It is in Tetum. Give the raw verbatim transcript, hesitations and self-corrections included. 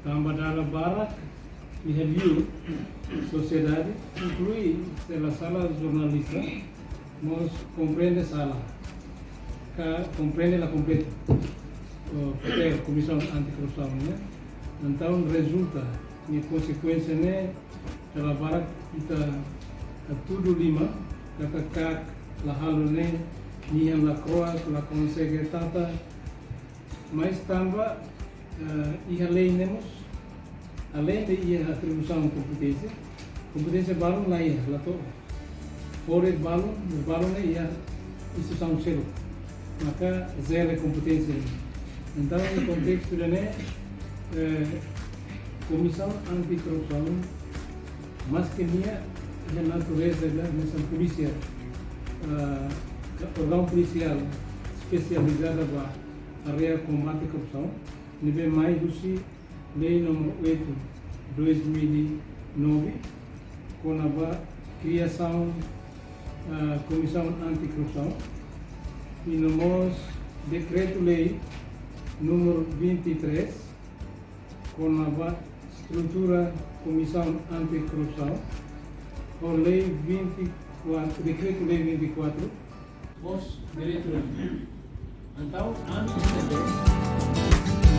tanba dala barak iha liur sosiedade, inklui, se la sala, jornalista, mós komprende sala, ka komprende la kompletu, o, papél Komisaun Antikorrupsaun ne'e. Entaun rezulta, nia konsekuénsia ne'e, dala barak ita hatudu liman katak KAK la halo ne'e, nia la kroas, la konsege tata, mas tanba, eh, iha lei ne'e mós, aleinde iha atribuisaun kompeténsia, kompeténsia balun la iha, la to'o. Poder balun, balun ne'e iha instituisaun seluk maka jere kompeténsia. Entaun, iha kontestu ida-ne'e, eh, Komisaun Antikorrupsaun, maske nia iha natureza ida hanesan polísia, ah, ka órgaun polisiál espesializada ba área kombate korrupsaun, ne'ebé mai husi Lei número oito, dois mil e nove, kona-ba kriasaun, ah, Komisaun Antikorrupsaun, i no mós Dekretu-Lei número vinte e três, kona-ba estrutura Komisaun Antikorrupsaun, ho Lei vinte e quatro, Dekretu-Lei vinte e quatro, mós direitu ne'e. Entaun, antes de